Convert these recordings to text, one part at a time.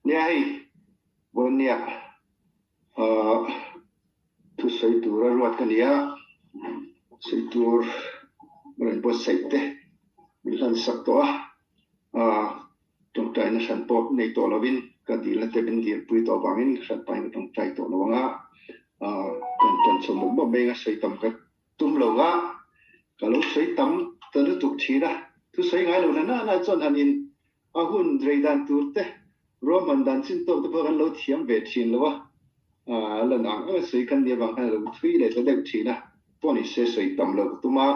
Nia hei, Vawnnia thusawi tura ruat ka ni a, sawi tur rawn buatsaih te min hlan sak tawh a, tawngtaina hran pawh nei tawh lovin ka dilna te min dilpui tawh avangin hran pahin ka tawngtai tawh lo ang a, kan tan chho mawp mawp mai ang a, sawi tam ka tum lo a, ka lo sawi tam ta lutuk thin a, thusawi ngai lo na na chuan han in A hun rei dan tur te, ruahman dan chin tawk te pawh kan lo thiam ve thin lo a, a lan ang ang a sawi kan nih avang khan a lo thui leh ta deuh thin a, pawh ni se sawi tam lo ka tum a,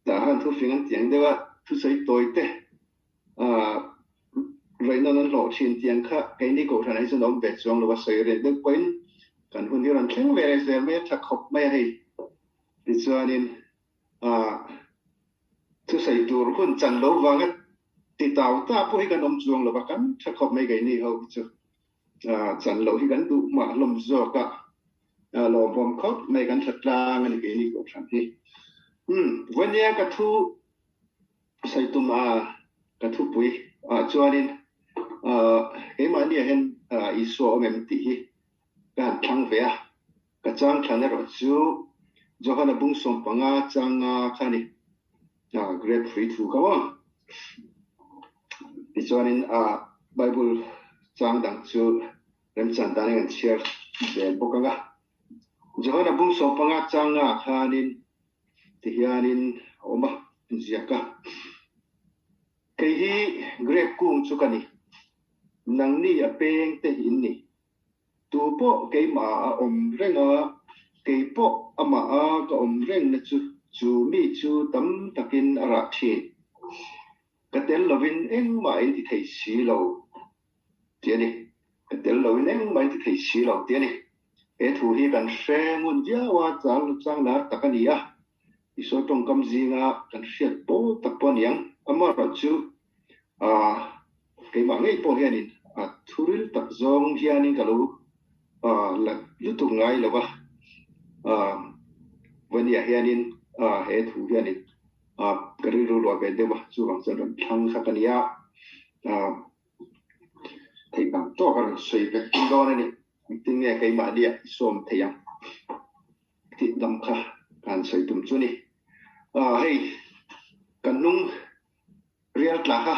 tah khan thufing an tiang deuh a, thusawi tawi te raih nawn an hlawh thin tiang kha keini kohhran ah hi chuan a awm ve chuang lo a, sawi reh deuh pawhin kan hun hi rawn thleng ve leh zel mai a, tha khawp mai a hei tichuanin Thusawi tur hun chan lo vanga ti tau ta pawh hi kan awm chuang lo va, kan tha khawp mai keini ho hi chu chan loh hi kan duh mah hlawm zawk a, lawmawm khawp mai kan tha tlang a ni keini kohhran hi. Umm Vawnia ka thu sawi tum a ka thupui ah chuanin keimahni ah hian Isua awm em tih hi ka han thlang ve a, Ka chang thlan erawh chu Johana bung 15 changa kha a ni. A grape hrui thu kha maw? Tichuanin a Bible chang dang chu remchan danin an chhiar zel bawk ang a. Johana bung 15 changa khanin tihianin a awm a, inziak a. Kei hi grape kung chu ka ni, nangni a peng te hi in ni. Tu pawh keimah a awm reng a, kei pawh amah a ka awm reng na chu, chu mi chu tam takin a rah thin. Ka tel lovin engmah in ti thei si lo tih a ni. Ka tel lovin engmah in ti thei si lo tih a ni. He thu hi kan hre ngun viau a, chang chang lar tak a ni a. Isua tawngkam zinga kan hriat pawl tak pawh a ni ang. Amaherawhchu, Keimah ngei pawh hianin a thuril tak zawng hianin ka lo la lutuk ngai lo va, Vania hianin he thu hianin ka rilru luah ve deuh a, chuvang chuan rawn thlang kha ka ni a, theih dang tawk a rawn sawi vek dawn a ni. Engtin nge keimahnia i sawm theih ang tih lam kha ka han sawi tum chu a ni. Hei kan hnung Rial tla kha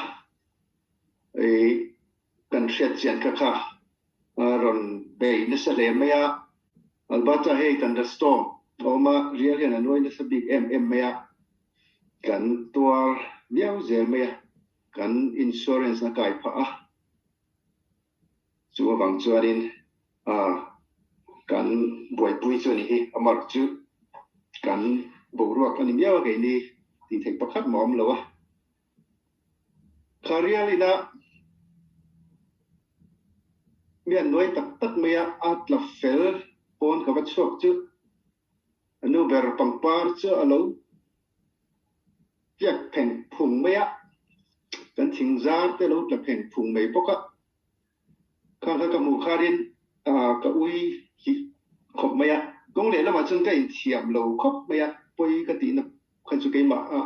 kan hriat chian kha kha rawn bei nasa hle mai a, Alberta hei thunderstorm a awm a, rial hian a nuai nasa bik em em mai a, kan tuar viau zel mai a, kan insurance a kai phah a, chu avang chuanin kan buaipui chu a ni hi, a mark chu kan boruak a ni miau a keini tih theih pakhat mah a awm lo a. Kha rial ina mi an nuai tak tak mai a, a tla fel pawn ka va chhuak chu a nu ber pangpar chu a lo piak pheng phung mai a, kan thing zar te lo tla pheng phung mai bawk a. Kha kha ka hmuh kharin ka ui hi khawp mai a, kawng leh lamah chuan ka inthiam lo khawp mai a, pawi ka tihna kha chu keimah a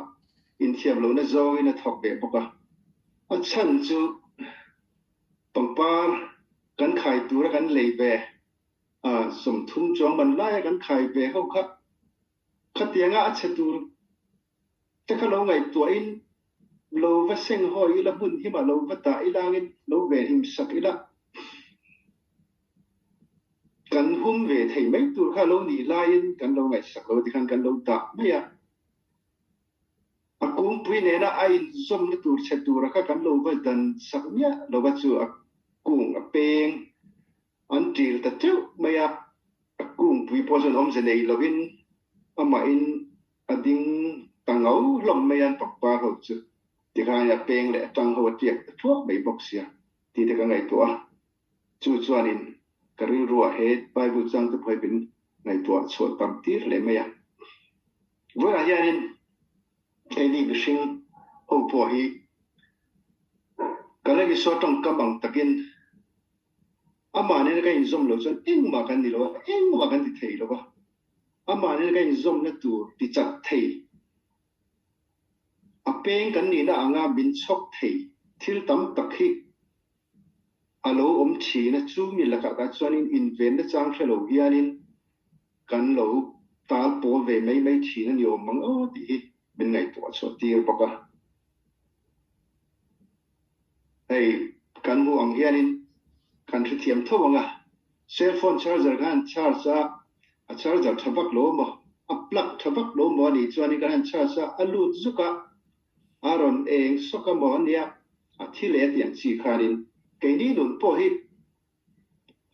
inthiam lohna zawngin a thawk ve bawk a. A chhan chu pangpar kan khai tura kan lei ve 30 chuang man laia kan khai ve ho kha khatianga a chhe tur te kha lo ngaihtuahin lo va seng hawi ila, hmun himah lo va dah ila angin lo ve him sak ila, kan hum ve thei mai tur kha lo nih laiin kan lo ngaihsak lo tikhan kan lo dah mai a. A kungpui nena a inzawmna tur chhe tura kha kan lo va dan sak miah lo va chu a kung a peng an ṭil ta teuh mai a, a kungpui pawh chuan awmze nei lovin amahin a ding ta ngau hlawm mai a, an pangpar ho chu tikhain a peng leh a tang ho a tiak ta thuak mai bawk sia tih te ka ngaihtuah a, chu chuanin ka rilruah he Bible chang te pawh hi min ngaihtuah chhuah tam tir hle mai a. Vawiinah hianin keini mihring ho pawh hi kan Isua tawngkam ang takin Amah nena ka inzawm loh chuan engmah kan ni lo a, engmah kan ti thei lo va. Amah nena ka inzawmna tur ti chak thei, a peng kan nihna anga min chhawk thei thil tam tak hi a lo awm thin a, chu mi lakah kha chuanin invenna chang hre lo hianin kan lo tal pawl ve mai mai thin a ni awm ang aw tih hi min ngaihtuah chhuah tir bawk a. Hei kan hmuh ang hianin kan hrethiam tho ang a, cell phone charger kha han charge a, a charger tha vak lo maw, a plug tha vak lo maw a nih chuanin kan han charge a, a lut zuk a, a rawn eng sawk a maw a nia, a thi leh a tih ang chi khanin keini nun pawh hi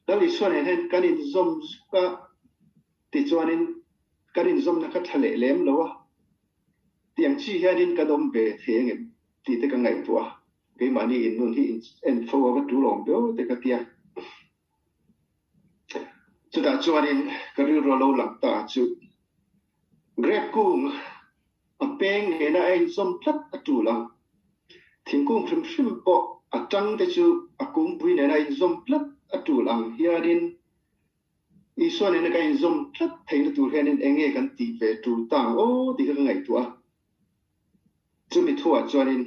Lal Isua nen hian kan inzawm zuk a, tichuanin kan inzawmna kha tha leh lem lo a, tiang chi hianin kan awm ve thei ang em tih te ka ngaihtuah a, keimahni innun hi en fo a va tul awm viau te ka tia. Chutah chuanin ka rilru a lo lang ta chu Grape kung a peng nena a inzawm tlat a tul ang. Thingkung hrim hrim pawh a tang te chu a kungpui nena a inzawm tlat a tul ang hianin Isua nena ka inzawm tlat theihna tur hianin eng nge kan tih ve tul ta ang aw tih kha ka ngaihtuah a. Chumi thuah chuanin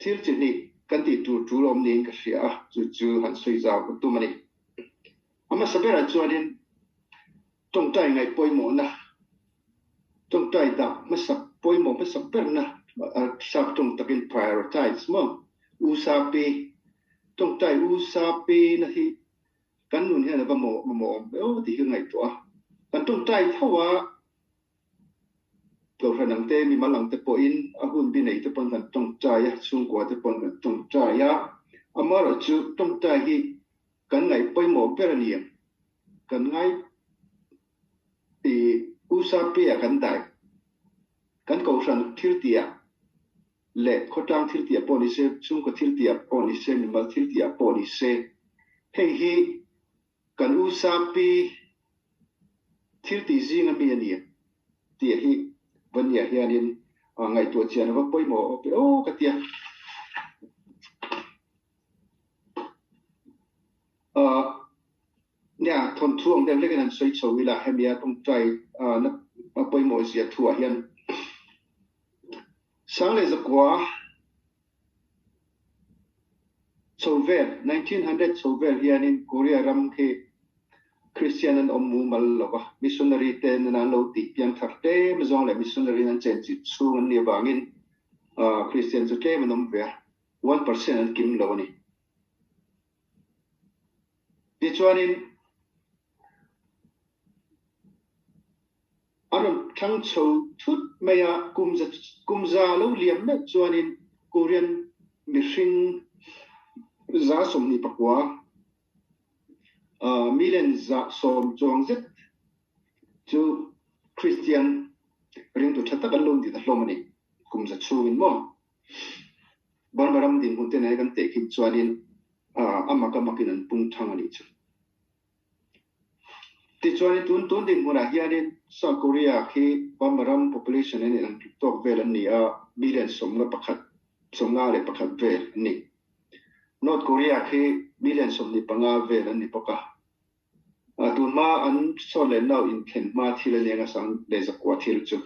thil chi hnih kan tih tur tul awm niin ka hria a, chu chu han sawi zau ka tum a ni. A hmasa berah chuanin tawngtai ngaih pawimawhna, tawngtai dah hmasak pawimawh hmasak berna sap tawng takin prioritize maw? U Sapi, tawngtai U Sapi na hi kan nun hian a va mamawh awm ve aw tih hi ka ngaihtuah a. Kan tawngtai tho a, Kohhran ang te, mimal ang te pawhin a hun bi nei te pawn kan tawngtai a, chhungkua te pawn kan tawngtai a. Amaherawhchu tawngtai hi kan ngaih pawimawh ber a ni ang. Kan ngai i USA pe-ah kan dai. Kan kohhran thiltihah leh khawtlang thiltihah pawh ni se, chhungkaw thiltihah pawh ni se, mimal thiltihah pawh ni se, hei hi Kan u Sapi thil tih zing a mi a ni tih hi Vania hianin ngaihtuah chian a va pawimawh awp e aw ka tia. Nia thawnthu ang deuh hlekin han sawi chho ila hemi a tawngtai na pawimawh zia thuah hian Sang leh Zakua Chho vel, 1900 chho vel hianin Korea ram khi Kristian an awm mumal lo va, missionary te nena an lo tih piang thar tlem zawng leh missionary an chen chilh chhung an nih avangin Kristian chu tlem an awm ve a, 1% an kim lo a ni. Tichuanin A rawn thlang chho thut mai a, kum za lo liam meuh chuanin Korean mihring 25 million 100 chuang zet chu Kristian ringtu tha tak an lo ni ta hlawm a ni, kum za chhungin maw? Burma ram dinhmun te nen kan tehkhin chuanin a mak a makin an pung thang a nih chu. Tichuanin tun tun dinhmunah hianin South Korea khi Burma ram population in an tluk tawk vel an ni a, million 51, 51 vel an ni. North Korea khi million 25 vel an ni bawk a. Tun hma an sawn leh nau inthlen hma thil a nia sang leh zakua thil chu.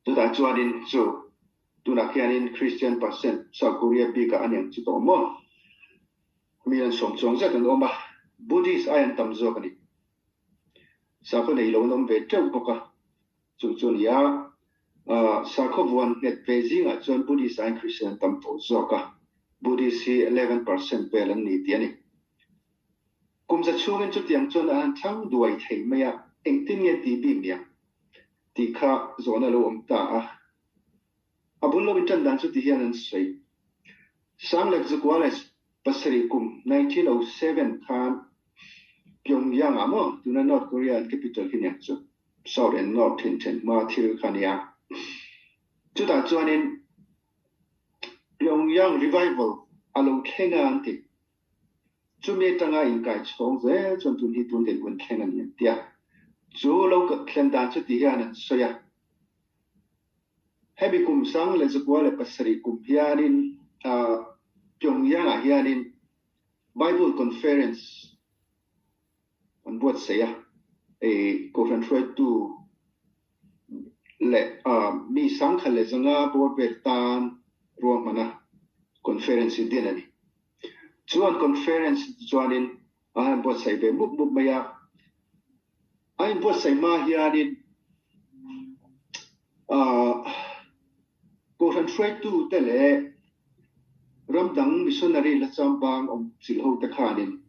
Chutah chuanin chu tunah khianin Christian percent South Korea bikah a niang chu tawh maw? Mi an sawm chuang zet an awm a, Buddhist ai an tam zawk a ni. Sakhaw nei lo an awm ve teuh bawk a, chu chu a ni a. Sakhaw vuan nghet ve zingah chuan Buddhist aiin Christian an tam tawh zawk a, Buddhist hi 11% vel an ni tih a ni. Kum za chhungin chutiang chuan an han thlang duai thei mai a, engtin nge tih bik niang tih kha zawhna a lo awm ta a. A bul lo inṭan dan chu ti hian an sawi. 1907 kum, 1907, khan Pyongyang ah maw, tuna North Korea an capital hi niang chu, South and North thinṭhen hma thil kha nia. Chutah chuanin Pyongyang revival a lo thleng a an ti. Chumi atanga inkai chhawng zel chuan tun hi tun dinhmun thleng a ni an ti a. Chu lo thlen dan chu ti hian an sawi a. Hemi kum 1907 kum hianin Pyongyang-ah hianin Bible Conference an buatsaih a, Kohhran hruaitu leh mi 1100 bawr vel tan ruahmana. Conference hi din a ni. Chu an Conference chuanin a han buatsaih ve mup mup mai a. A inbuatsaih hma hianin Kohhran hruaitute leh ram dang missionary la chambang awm chilh ho te khanin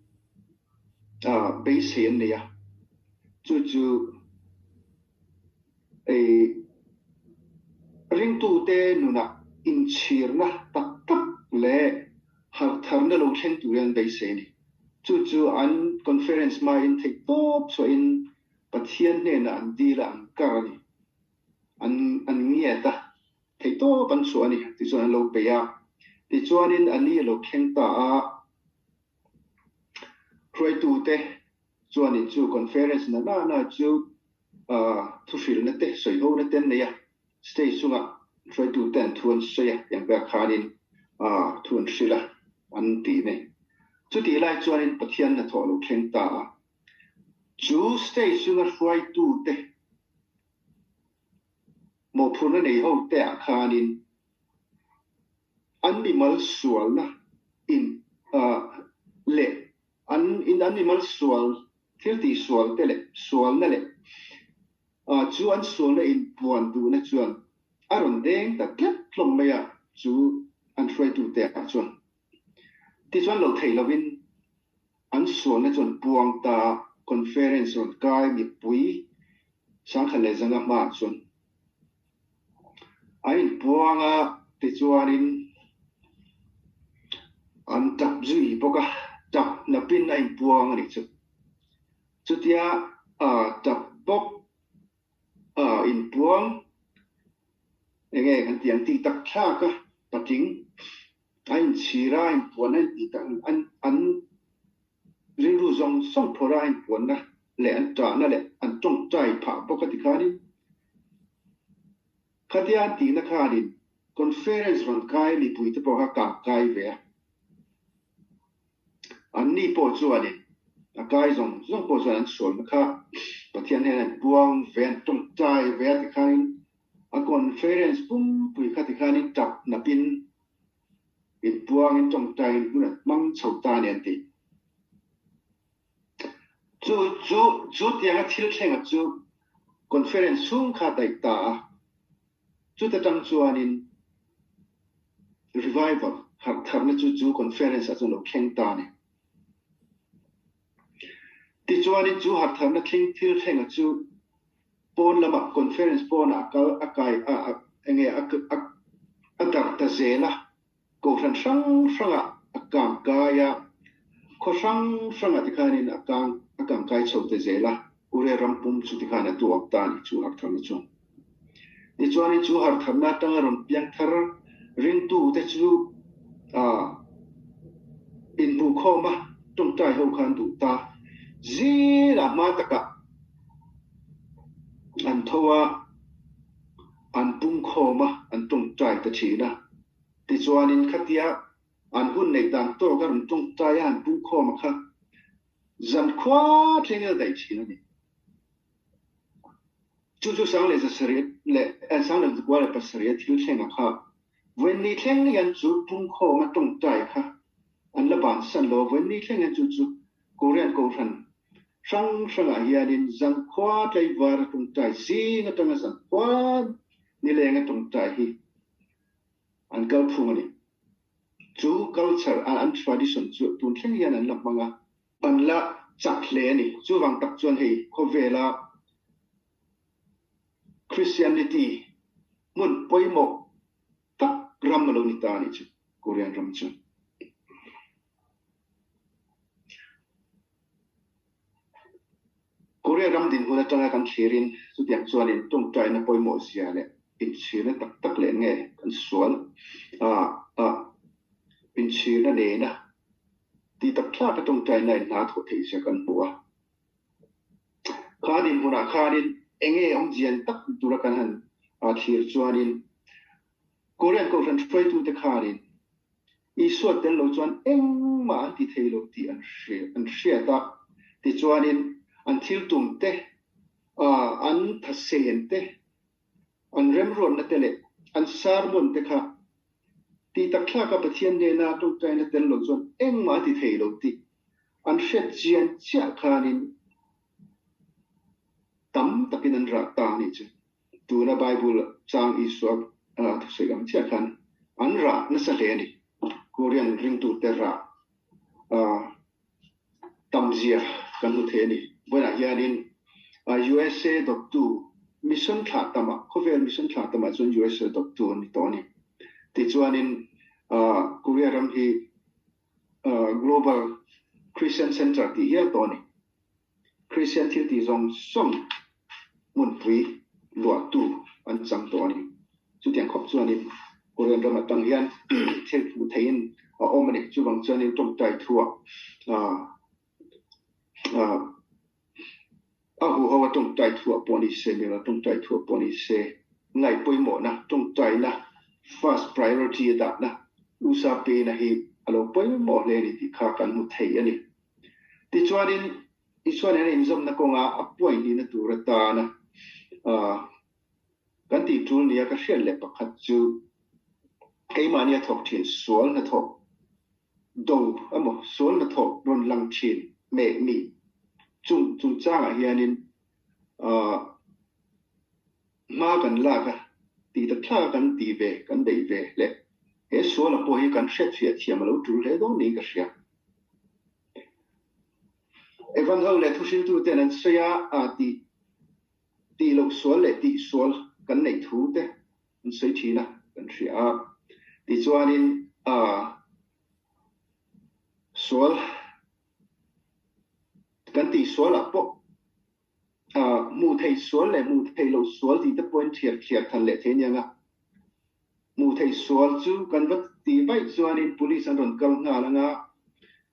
beisei an nei a. Chu chu ringtute nunah inchhirna tak tak leh harhtharna lo thleng turin an beisei a ni. Chu chu an conference hmain theihtawp chhuahin Pathian hnenah an dil a, an kar a ni. An an ngiat a, theihtawp an chhuah a ni. Tichuan an lo peih a, tichuanin a ni a lo thleng ta a. Hruaitute chuanin chu conference na na na chu thuhrilhna te, sawihona te an nei a, stage chungah hruaitute an thu an sawi a, tiang ber khanin thu an hrilh a, an ti nei. Chutih lai chuanin Pathian hnathawh a lo thleng ta a, chu stage chunga hruaitute mawhphurhna nei ho te ah khanin An mimal sualna in leh an in an mimal sual thil tih sual te leh sualna leh chu an sualna in puan duhna chuan a rawn deng ta tlat hlawm mai a chu an hruaitu te ah chuan tichuan lo theih lovin an sualna chuan puang ta conference rawn kai mipui sangkhat leh zanga hmaah chuan An inpuang a, tichuanin an tap zui bawk a, tap napin a inpuang a nih chu. Chutia tap bawk inpuang eng nge kan tih ang tih tak thlak a, patling a inchhir a, a inpuan a intih tak an Rilru zawng zawng phawrh a a inpuanna leh an ṭahna leh an ṭawngṭai phah bawk a ti khanin khatia an tihna khanin conference rawn kai mipuite pawh kha kang kai ve a. Anni pawh chuanin a kai zawng zawng pawh chuan an sualna kha Pathian hian an puang ve an ṭawngṭai ve a ti khanin a conference pumpui kha ti khanin ṭap napin Inpuangin tawngtaiin hun an hmang chho ta a ni an ti. Chu chu chu tianga thil thlenga chu conference chhung kha daih ta a, chuta tang chuanin revival harh tharna chu chu conference ah chuan lo thleng ta a ni. Tichuanin chu harh tharna thleng thil thlenga chu pawn lamah conference pawnah a kal a kai a enge a a darh ta zel a, kohhran hrang hrangah a kang kai a, khaw hrang hrangah tikhanin a kang a kang kai chho ta zel a, Korea ram pum chu tikhan a tuak ta a nih chu harhtharna chuan. Tichuanin chu harhtharna atanga rawn piang thar ringtute chu ah inhmuhkhawm a tawngtai ho khan duh ta zingah hma takah An tho a, an pungkhawm a, an tawngtai ta thin a. Tichuanin khatia an hun neih dan tawk a rawn tawngtai a, an pungkhawm a kha zan khua thleng in a daih thin a ni. Chu chu sang leh zasarih leh sang leh zakua leh pasarih a thil thleng a kha vawiin thleng hian chu pungkhawm a tawngtai kha an la bansan lo a, vawiin thleng hian chu chu Korean Kohhran hrang hrangah hianin zankhua tlaivar a tawngtai zing atanga zankhua nileng a tawngtai hi an kal phung a ni. Chu culture a an tradition chu tun thleng hian an la hmang a, an la chak hle a ni. Chuvang tak chuan hei khawvela Christianity hmun pawimawh tak ram a lo ni ta a nih chu Korean ram chu. Korea ram dinhmun atanga kan thlirin chutiang chuanin tawngtaina pawimawh zia leh inchhirna tak tak leh nge kan sual a a inchhirna nena tih tak thlaka tawngtaina in hna thawh theih zia kan hmu a. Kha dinhmunah khanin enge awmzia ni tak tura kan han thlir chuanin Korean Kohhran hruaitute khanin Isua tel lo chuan engmah an ti thei lo tih an an hriat a, tichuanin an thil tum te, an thasen te, an remruatna te leh an sermon te kha Tih tak thlaka Pathian nena tawngtaina tel lo chuan engmah a ti thei lo tih an hriat chian chiah khanin tam takin an rah ta a nih chu. Tuna Bible chang Isua thusawi ang chiah khan an rah nasa hle a ni. Korean ringtute rah tamzia kan hmu thei a ni. Vawiinah hianin USA dawptu mission thlah tamah, khawvel mission thlah tamah chuan USA dawptu an ni tawh a ni. Tichuanin Korea ram hi Global Christian Center tih hial tawh a ni. Christian thil tih zawng zawng hmunpui luahtu an chang tawh a ni. Chutiang khawp chuanin Korean ram atang hian thil hmuh theihin a awm a ni. Chuvang chuanin tawngtai thuah a huho a tawngtai thuah pawh ni se, mela tawngtai thuah pawh ni se, ngaih pawimawhna, tawngtaina, first priority a dahna, usa pena hi a lo pawimawh hle a ni tih kha kan hmu thei a ni. Tichuanin, Isua nena inzawmna kawnga a point nihna tur atana kan tih tul nia ka hriat leh pakhat chu keimahnia thawk thin sual hnathawk do emaw sual hnathawk rawn lang thin meh mi chung chungchangah hianin hma kan lak a, tih tak thlak a kan ti ve, kan beih ve leh he suala pawh hi kan hriatfiah thiam a lo tul hle dawn niin ka hria. Evan ho leh thuhriltu ten an sawi a, a tih tih loh sual leh tih sual kan neih thu te an sawi thin a, kan hria a. Tichuanin a sual kan tih sualah pawh a hmuh theih sual leh hmuh theih loh sual tih te pawhin thiar thiar than leh thei aniang a. Hmuh theih sual chu kan va tih vaih chuanin police an rawn kal nghal anga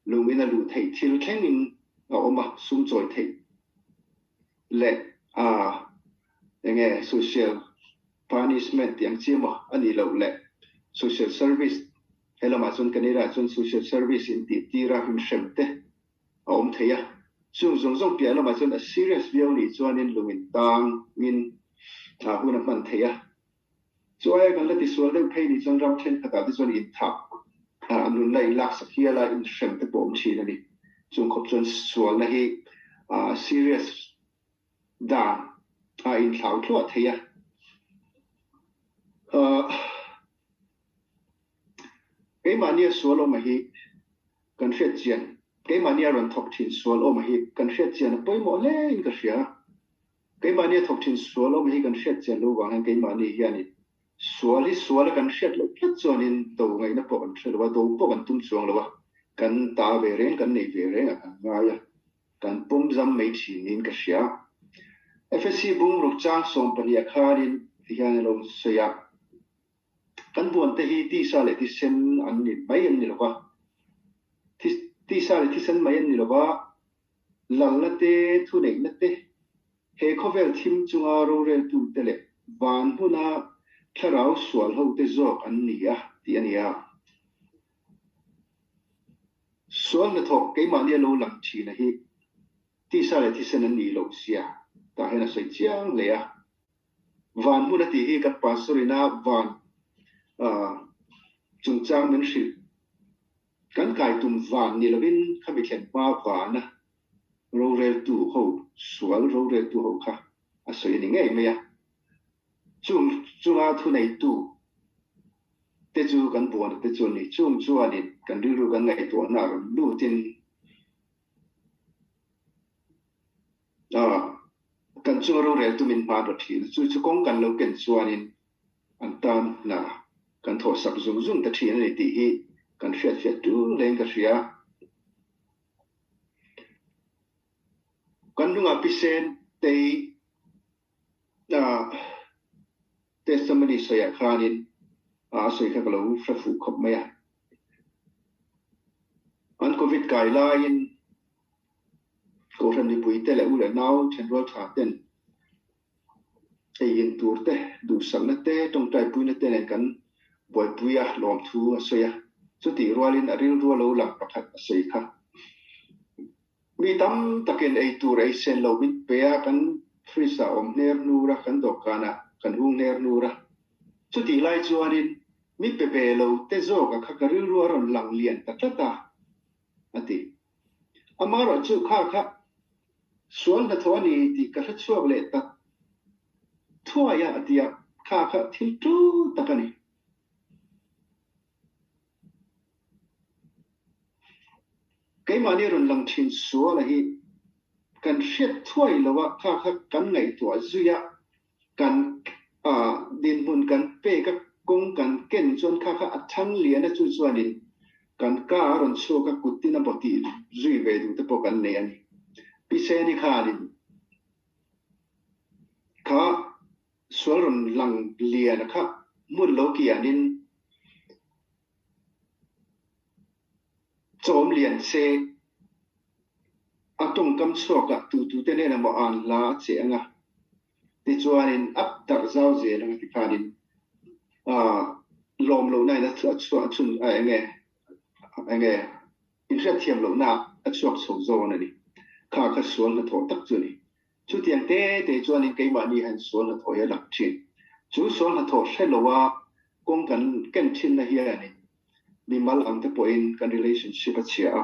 lungin a luh theih thil thlengin a awm a, sum chawi theih leh a enge social punishment tih ang chi emaw a nih loh leh social service he lamah chuan kan irah chuan social service in tih tir a inhrem te a awm thei a, chung zawng zawng piah lamah chuan a serious viau nih chuanin lungin tangin hun a hman thei a. Chu aia kan la tisual deuh phei nih chuan ram thenkhatah te chuan inthah a nun la inlaksak hial a, inhrem te pawh awm thin a ni. Chung khawp chuan sualna hi serious dan a inthlau thluah thei a. Keimahnia sual awma hi kan hriat chian, keimahnia rawn thawk thin sual awma hi kan hriat chian a pawimawh hle in ka hria. Keimahnia thawk thin sual awm hi kan hriat chian lo vang hian keimahni hianin sual hi sual a kan hriat loh tlat chuanin do ngaihna pawh kan hre lo a, do pawh kan tum chuang lo a, kan ta ve reng, kan nei ve reng a kan ngai a, kan pawm zam mai thin niin ka hria. FSC bungruk chang 12 khanin tihian a lo sawi a, Kan buante hi tisa leh thisen an ni mai an ni lo va, tisa leh thisen mai an ni lo va, Lalna te, thuneihna te, he khawvel thim chunga roreltute leh van hmuna thlarau sual hote zawk an ni a, tih a ni a. Sual hnathawk keimahni a lo lang thin a hi tisa leh thisen an nih loh zia tah hian a sawi chiang hle a. Van hmun a tih hi kan pastor ina van chungchang min hrilh. Kan kai tum van ni lovin khami thlen hma vana roreltu ho, sual roreltu ho kha a sawi a ni ngei mai a. Chung chunga thuneitu te chu kan buana te chu a ni. Chung chuanin kan rilru kan ngaihtuahna a rawn lutin kan chunga roreltu min hman rawh thin. Chu chu kawng kan lo ken chuanin an tan hna kan thawhsak zung zung ta thin a ni tih hi kan hriatfiah tul hlein ka hria. Kan hnungah Pisen tei testimony sawiah khanin a sawi kha ka lo hre fuh khawp mai a. An Covid kai laiin Kohhran mipuite leh u leh nau thenrual tha ten Ei in tur te, duhsakna te, tawngtaipuina te nen kan buaipui a, lawmthu a sawi a. Chutih rualin a rilru a lo lang pakhat a sawi kha. Mi tam takin ei tur ei sen lo min pe a, kan fridge ah awm hner hnur a, kan dawhkan ah kan hung hner hnur a. Chutih lai chuanin. Mi pe ve lo te zawk a kha ka rilru a rawn lang lian ta tlat a, a ti. Amaherawhchu kha kha sual hnathawh a ni tih ka hrechhuak leh ta thuai a, a ti a, kha kha thil tu tak a ni. Keimahni rawn lang thin suala hi kan hriat thuai lo a, kha kha kan ngaihtuah zui a, kan dinhmun kan pek a, kawng kan ken chuan kha kha a thang lian a, chu chuanin kan ka a rawn chhuak a, kut tin a bawh tih zui ve duh te pawh kan nei a ni. Pi Seni khanin kha sual rawn lang lian a kha hmun lo kianin chawm lian se a tawngkam chhuakah tutute nen emaw an hla a che ang a, tichuanin a darh zau zel ang a tikhanin lawm lohna in a chhuah a chhun a enge enge inhriatthiam lohna a chhuak chho zawn a ni. Kha kha sual hnathawh tak chu a ni. Chutiang te te chuanin keimahni hian sual hnathawh hi a lang thin. Chu sual hnathawh hre loa kawng kan ken thinna hianin mimal ang te pawhin kan relationship a chhia a,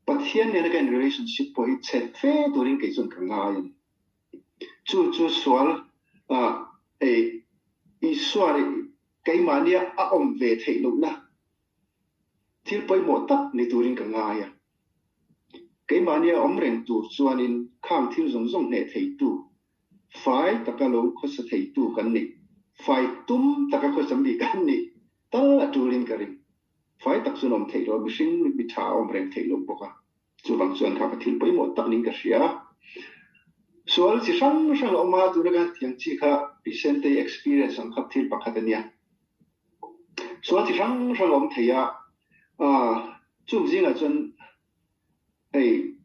Pathian nena kan relationship pawh hi chhe fe turin kei chuan ka ngai a ni. Chu chu sual ei Isua leh keimahnia a awm ve theih lohna thil pawimawh tak ni turin ka ngai a. Keimahnia awm reng tur chuanin khang thil zawng zawng hneh theitu, fai taka lo khawsa theitu kan nih, fai tum taka khawsa mi kan nih tal a tulin ka ring. Fai tak chuan awm theih loh a, mihring mi tha a awm reng theih loh bawk a. Chuvang chuan kha ka thil pawimawh tak niin ka hria. Sual chi hrang hrang a awm a, tuna ka thiam chi kha Vicente experience ang kha thil pakhat a nia. Sual chi hrang hrang a awm thei a, chung zingah chuan hei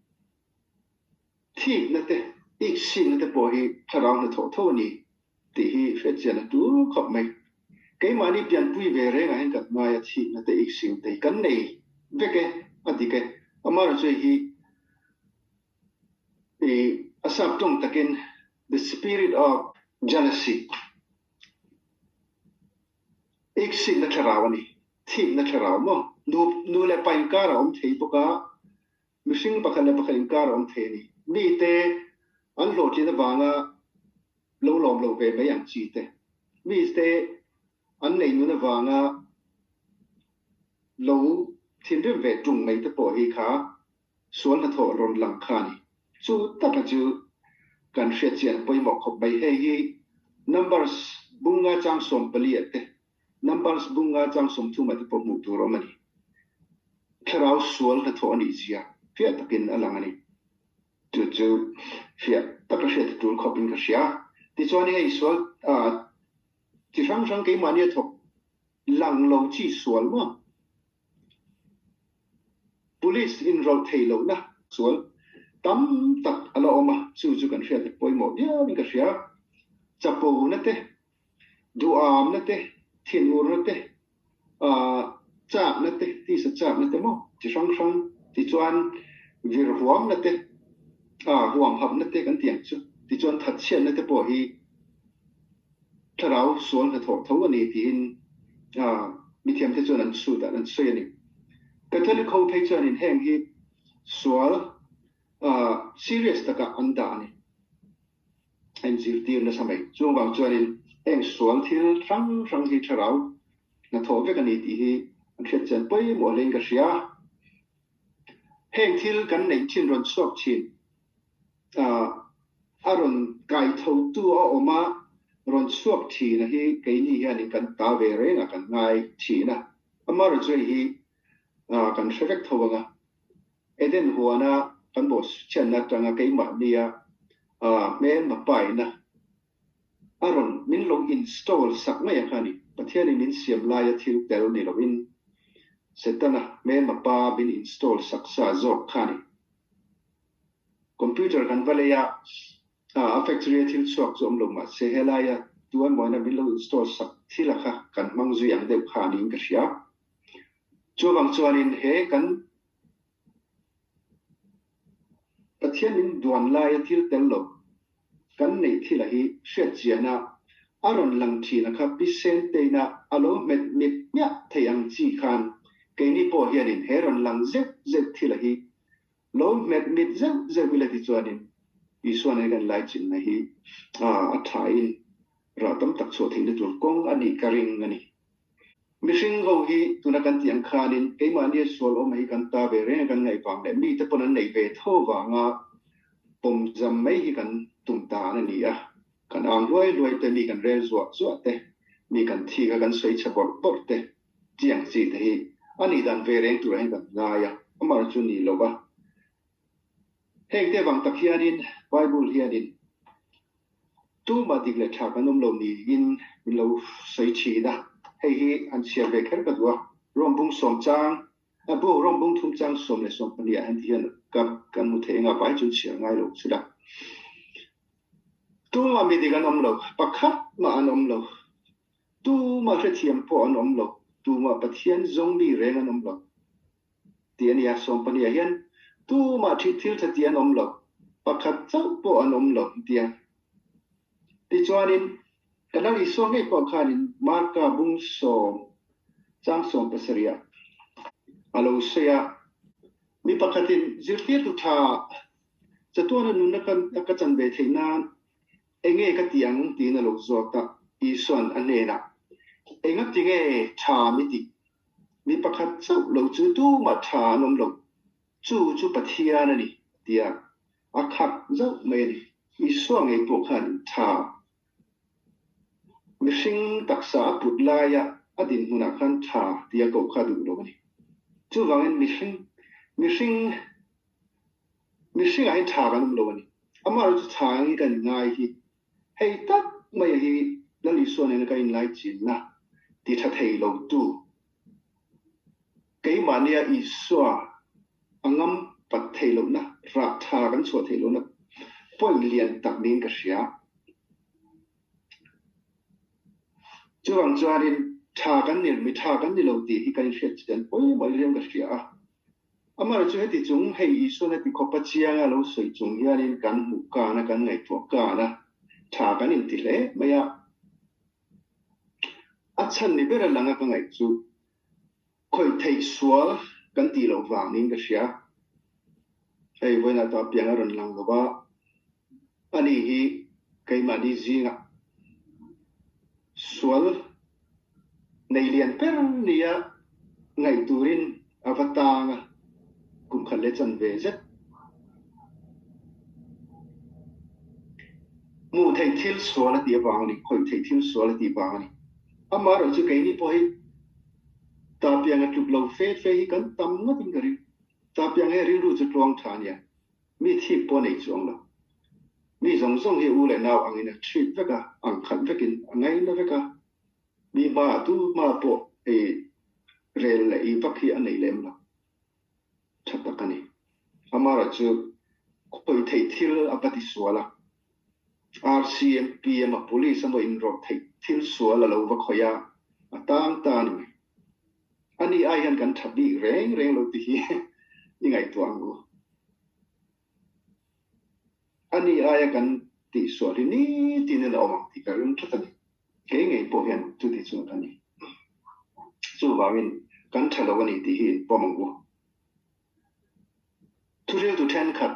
thikna te, iksikna te pawh hi thlarau hnathawh tho a ni tih hi hriatchian a tul khawp mai. Keimahni pianpui ve rengah hian kan hmaia thikna te, iksikna te hi kan nei vek e, a dik e. Amaherawhchu hei hi a sap tawng takin the spirit of jealousy, Iksikna thlarau a ni. Thikna thlarau maw? Nu, nu leh pa inkar a awm thei bawk a, mihring pakhat leh pakhat inkar a awm thei a ni. Mite an hlawhtlin avanga lo lawm lo ve mai ang chi te, mite an nei nun avanga lo thinrim ve tung mai te pawh hi kha sual hnathawh rawn lang kha a ni. Chu taka chu kan hriatchian a pawimawh khawp mai. Hei hi Numbers bunga chang 14 ah te, Numbers bunga chang 30 ah te pawh hmuh tur a awm a ni. Thlarau sual hnathawh a nih zia fiah takin a lang a ni. Chu chu fiah taka hriat a tul khawpin ka hria. Tichuan hei sual chi hrang hrang keimahni a thawk lang lo chi sual maw? Police inrawlh thei lohna sual tam tak a la awm a, chu chu kan hriat pawimawh viauin ka hria. Chapona te, duhamna te, thinurna te, chakna te, tisa chakna te maw chi hrang hrang tichuan vir huamna te, huamhapna te kan tih ang chu, tichuan thatchhiatna te pawh hi Thlarau sual hnathawh tho a ni tiin mithiamte chuan an chhut ah an sawi a ni. Catholic ho phei chuanin heng hi sual serious takah an dah a ni. A inzirtir nasa mai. Chung vang chuanin heng sual thil hrang hrang hi thlarau hnathawh vek a ni tih hi an hriat chian pawimawh hlein ka hria. Heng thil kan neih thin rawn chhuak thin. A rawn kai thotu a awm a, rawn chhuak thin a hi keini hianin kan ta ve reng a, kan ngai thin a. Amaherawhchu hei hi kan hre vek tho ang a, Eden huana kan bawhchhiatna atanga keimahnia hmelma paina a rawn min lo install sak mai ang kha a ni. Pathianin min siam laia thil tel ni loin Setana hmelma pa min install sak sa zawk kha a ni. Computer kan va lei a, a factory a thil chhuak chu awm lo mah se helaia tu emawina min lo install sak thil a kha kan hmang zui ang deuh kha niin ka hria. Chuvang chuanin he kan Pathian min duan laia thil tel lo kan neih thila hi hriat chiana A rawn lang thin a kha Pi Senteina a lo hmet mit hmiah thei ang chi khan keini pawh hianin he rawn lang zeuh zeuh thil a hi lo hmet mit zeuh zeuh ila ti chuanin Isua nen kan laichinna hi a thain rah tam tak chhuah theihna tur kawng a nih ka ring a ni. Mihring ho hi tuna kan tih ang khanin keimahnia sual awm hi kan ta ve reng a kan ngaih vang leh mite pawn an neih ve tho vanga pawmzam mai hi kan tum dan a ni a. Kan ang luai luai te, mi kan rel zuah zuah te, mi kan thik a kan sawi chhe bawrh bawrh te chi ang chi te hi a nih dan ve reng turah hian kan ngai a, amah chu ni lo va. Heng te vang tak hianin Bible hianin tumah dik leh tha kan awm lo niin min lo sawi thin a, hei hi han chhiar ve kher ka duh a, Rom bung sawm chang, a bu Rom bung thum chang 12 ah hian ti hian ka kan hmu thei anga vai chu chhiar ngai lo chula. Tumah mi dik an awm lo, pakhat mah an awm lo, tumah hrethiam pawh an awm lo, tumah Pathian zawng mi reng an awm lo. Tih a ni a, 12 ah hian tumah thih thil tha tih an awm lo, pakhat chauh pawh an awm lo tia. Tichuanin, ka Lal Isua ngei pawh khanin Marka bung sawm chang 17 ah a lo sawi a, Mi pakhatin zirtirtu tha chatuana nunna ka chan ve theih nan Enge ka ti ang tiin a lo zawt a, Isua'n a hnenah, Engati nge tha mi tih? Mi pakhat chauh lo chu tumah tha an awm lo, chu chu Pathian a ni, tia a khak zauh mai a ni. Isua ngei pawh khan tha mihring taksa a put laia a dinhmunah khan tha tia koh kha a duh lo a ni. Chuvangin mihring mihring Mihringah hian tha kan awm lo a ni. Amaherawhchu chu tha angin kan inngai hi hei tak mai hi Lal Isua nena kan inlaichinna ti tha thei lo tu keimahnia Isua a ngam pat thei lohna, rah tha kan chhuah theih lohna point lian tak niin ka hria. Chuvang chuanin tha kan ni, mi tha kan ni lo tih hi kan inhriat chian pawimawh riau ka hria a. Amah chu heti chung, hei Isuan heti khawpa chianga lo sawi chung hianin kan hmuh kan a, kan ngaihtuah kan a, tha kan inti hle mai a. A chhan ni ber a lang a ka ngaih chu khawih theih sual kan tih loh vangin ka hria. Hei vawiinah tah piang a rawn lang lo va, ani hi keimahni zingah sual nei lian ber nia ngaih turin a va tang a, kum khat leh chan ve zet. Hmuh theih thil sual a tih avang a ni, khawih theih thil sual a tih vang a ni. Amaherawh chu keini pawh hi tapianga tluk lo fe fe hi kan tam ngawtin ka ring. Tapiang hi rilru chu tluang tha a nia. Mi thik pawh nei chuang lo. Mi zawng zawng hi u leh nau angin a treat vek a, ang khat vekin a ngaina vek a. Mi hmaah tu hma pawh ei rel leh ei vak hi a nei lem lo. Tha tak a ni. Amara chu khawih theih thil a va ti sual a. RCMP emaw Police emaw inrawlh theih thil sual a lo va khawih a, a tang ta a ni mai. Ani ai hian kan tha bik reng reng lo ti hi i ngaihtuah ang u. Ani aia kan tihsual hi nitin in a awm ang tih ka ring tlat a ni. Kei ngei pawh hian chuti chuan ka ni. Chuvangin kan tha lo a ni tih hi in pawm ang u. Thuriltu thenkhat,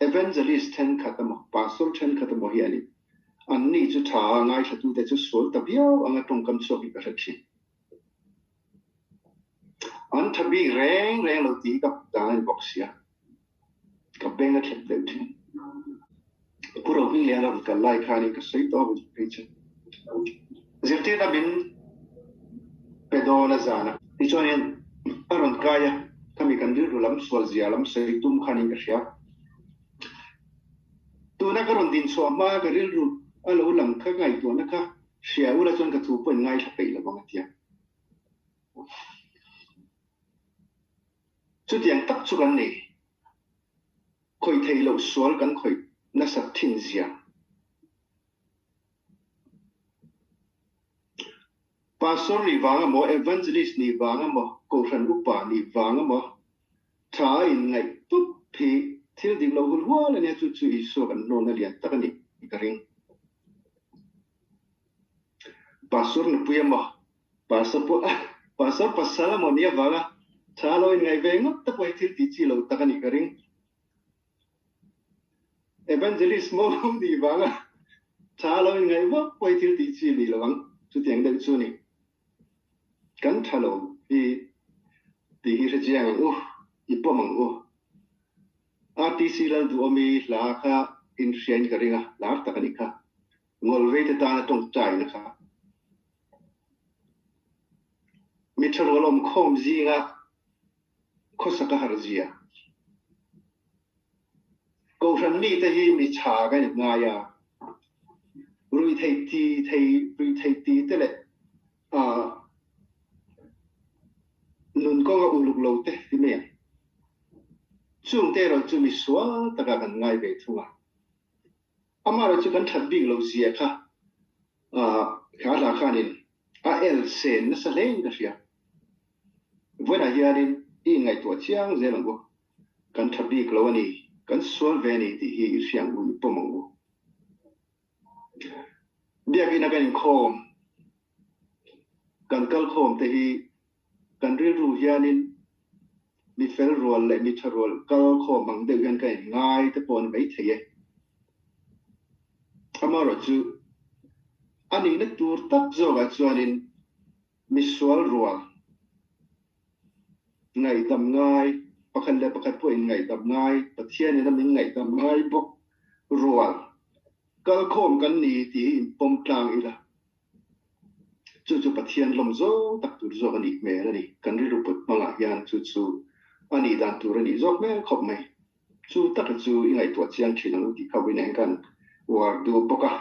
evangelist thenkhat emaw, pastor thenkhat emaw hianin anni chu tha a ngaithlatute chu sual ta viau anga tawngkam chhuak hi ka hre thin. An tha bik reng reng lo tih hi ka dan a ni bawk sia, ka beng a thlep deuh thin. Pu Rohmingliana rawn kal lai khanin ka sawi tawh a phei chu. Zirtirna min pe dawn a zan a. Tichuanin a rawn kai a, khami kan rilru lam sual zia lam sawi tum khanin ka hria. Tuna ka rawn din chhuah hma ka rilru a lo lang kha ngaihtuahna kha Hria ula chuan ka thu pawh in ngaithla peih lo ang a tia. Chutiang tak chu kan nei. Khawih theih loh sual kan khawih nasat thin zia. Pastor nih vang emaw, Evangelist nih vang emaw, Kohhran upa nih vang emaw, tha a inngaih tup hi thil dik lo hul hual a nia, chu chu Isua kan hnawlna lian tak a nih ka ring. Pastor nupui emaw, pastor pawh pastor pasal emaw nih avanga tha lo in ngaih ve ngawt te pawh hi thil tih chi lo tak a nih ka ring. Evangelist mo nih vanga tha lo in ngaih vak pawh hi thil tih chi ni lo ang, chutiang deuh chu a ni. Kan tha lo hi tih hi hrechiang ang u, i pawm ang u. RTC Lalduhawmi hla kha in hriain ka ring a, lar tak a nih kha. Ngawlvei te tana tawngtaina kha mi tha rual awm khawm zinga khawsak a har zia. Kohhran mite hi mi tha kan in ngai a, ruihtheih ti thei ruihtheih ti te leh nun kawnga uluk lo te ti mai ang. Chungte erawh chu mi sual takah kan ngai ve thung a. Amaherawh chu kan that bik lo zia kha kha hla khanin a el sen nasa hlein ka hria. Vawiinah hianin i inngaihtuah chiang zel ang u, kan tha bik lo a ni, kan sual ve a ni tih hi i hria ang u, i pawm ang u. Biakina kan inkhawm, kan kalkhawm te hi Kan rilru hianin mi fel rual leh mi tha rual kal khawm ang deuh hian ka inngai te pawh a ni maithei e. Amaherawhchu, a nihna tur tak zawkah chuanin mi sual rual, ngaihdam ngai, pakhat leh pakhat pawh inngaihdam ngai, Pathianin a min ngaihdam ngai bawk rual kal khawm kan ni tih hi inpawm tlang ila. Chu chu Pathian lawm zawng tak tur zawk a nih hmel a ni. Kan rilru put hmangah hian chu chu a nih dan tur a nih zawk hmel khawp mai. Chu taka chu i ngaihtuah chiang thin ang u tih kha vawiin kan uar duh bawk a.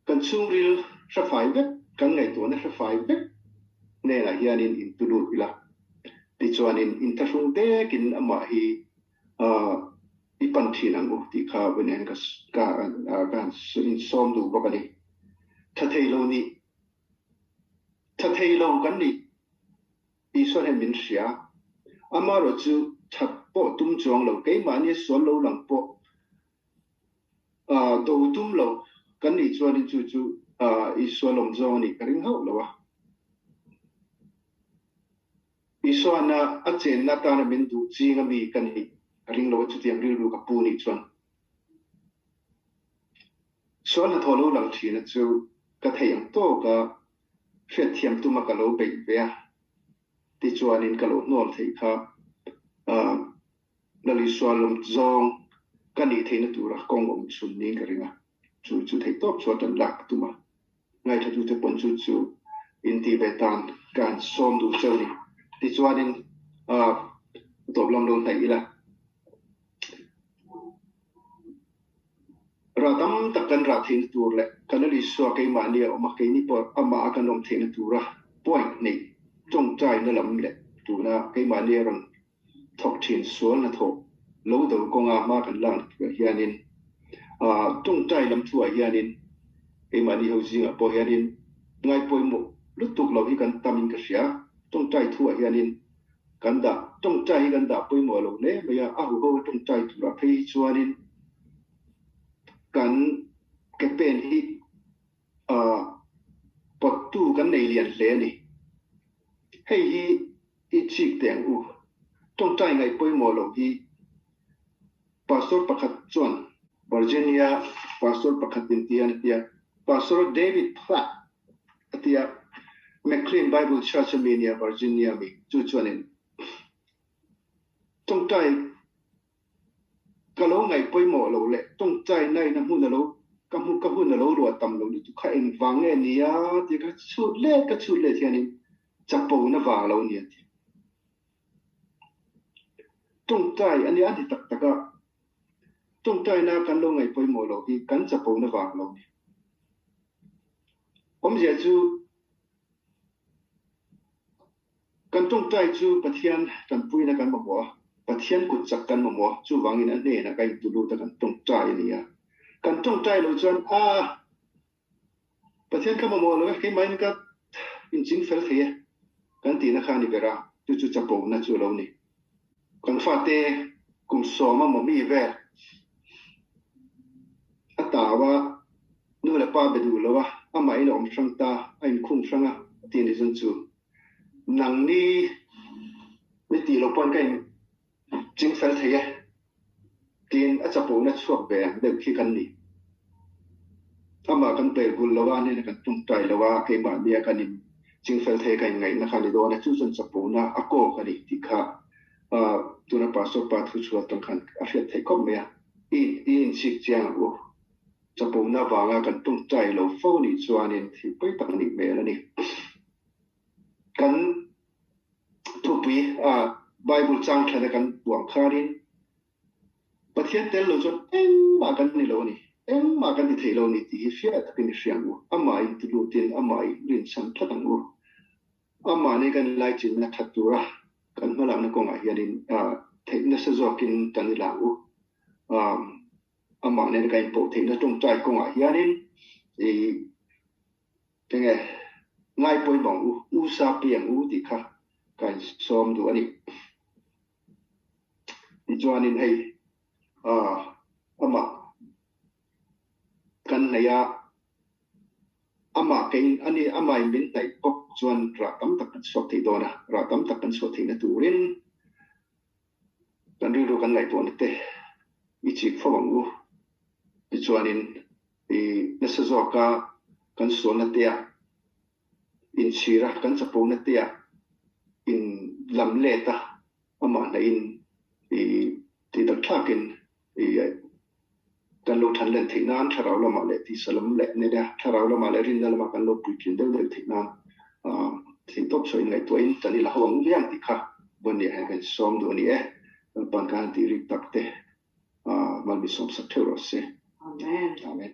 Kan chhungril hre fai vek, kan ngaihtuahna hre fai vek hnenah hianin intulut ila. Tichuanin inthlahrung dekin amah hi I pan thin ang u tih kha vawiin ka ka han insawm duh bawk a ni. Tha thei lo nih, tha thei lo kan nih Isua hian min hria. Amaherawh chu that pawh tum chuang lo, keimahni sual lo lang pawh do tum lo kan nih chuanin chu chu Isua lawm zawng a nih ka ring hauh lo a. Isuana a chenna atana min duh ching a mi ka nih ka ring lo a, chutiang rilru ka pu nih chuan sual hnathawh lo lang thina chu ka theih ang tawk a, hriatthiam tuma ka lo beih ve a, tichuanin ka lo hnawl theih kha Lal Isua lawm zawng ka nih theihna tura kawng awm chhun niin ka ring a, chu chu theih tawp chu a tan lak ka tum a. Ngaithlatute pawn chu chu intih ve tan ka han sawm duh cheu ni. Tichuanin tawp lam lo hnaih ila. Rah tam tak kan rah theihna tur leh kan Lal Isua keimahni a awm a, keini pawh amah a kan awm theihna tura point neih tawngtaina lam leh tuna keimahni a rawn thawk thin sual hnathawh lo do kawnga hma kan lak na turah hianin tawngtai lam thuah hianin keimahni ho zingah pawh hianin ngaipawimawh lutuk lo hi kan tamin ka hria. Tawngtai thuah hianin kan dah tawngtai hi kan dah pawimawh lo hle mai a, a huho tawngtai turah phei hi chuanin kan ke pen hi pawttu kan nei lian hle a ni. Hei hi I chik teh ang u. Tawngtai ngaih pawimawh loh hi Pastor pakhat chuan Virginia Pastor pakhat in ti a ni tia Pastor David Platt a ti a, McLean Bible Church a mi nia Virginia mi chu chuanin tawngtai Ka lo ngaih pawimawh lo leh tawngtai nain a hmun a lo ka hmu ka hun a lo ruah tam lo lutuk kha engvang nge nia tih ka chhut let ka chhut let hianin chapo na vang lo nia tih tawngtai a nia a ni tak tak a, tawngtaina kan lo ngaih pawimawh lo hi kan chapo na vang lo ni. Awmzia chu Kan tawngtai chu Pathian tanpuina kan mamawh a, Pathian kut chak kan mamawh a, chuvangin a hnenah ka intu lut a kan tawngtai a ni a. Kan tawngtai loh chuan, Aah, Pathian ka mamawh lo e, keimahin ka inching fel thei e, kan tihna kha a ni ber a, chu chu chapona chu a lo ni. Kan fate kum sawma maw mi vel a tau a. Nu leh pa be duh lo a, amah in a awm hrang ta, a inkhung hrang a, ti a ni chuan chu nangni mi tih loh pawn ka in ching fel thei e tiin a chapona chhuak ve ang deuh khi kan ni. Amah kan pel bul lo a, anena kan tawngtai lo a, keimahnia kan in ching fel thei ka inngaihna kha a ni dawn a, chu chuan chapona a kawk a ni tih kha tuna Pastor pa thu chhuah atang khan a hriat theih khawp mai a, i inchik chiang ang u. Chapona vanga kan tawngtai lo fo nih chuanin thil pawi tak a nih hmel a ni. Kan thupui Bible chang thlana kan puang khanin Pathian tel lo chuan engmah kan ni lo a ni, engmah kan ti thei lo a ni tih hi hriat takin i hria ang u. Amah in ti lutin amah i rinchhan tlat ang u. Amah nih kan laichinna that tura kan hmalakna kawngah hianin theih nasa zawkin kan i la ang u. Amah nena kan inpawh theihna tawngtai kawngah hianin i enge ngai pawimawh ang u, u sa pi ang u tih kha ka insawm duh a ni. Tichuanin hei amah kan hnaih a, amah keiin a ni, amahin min hnaih bawk chuan rah tam tak kan chhuak thei dawn a, rah tam tak kan chhuah theihna turin Kan rilru kan ngaihtuahna te i chik fo ang u. Tichuanin i nasa zawka kan sualna tea inchhira kan chapona tea in lam let a, amah hnaihin i tih tak thlakin i kan lo than len theih nan thlarau lamah leh tisa lam leh nena thlarau lamah leh rinna lamah kan lo puitlin deuh deuh theih nan theihtawp chhuah inngaihtuahin kan ila ho ang viang tih kha Bunny ah hian kan sawm duh a ni e. Lalpan khan tih rik tak te malmi sawmsak theuh rawh se. Amen. Amen.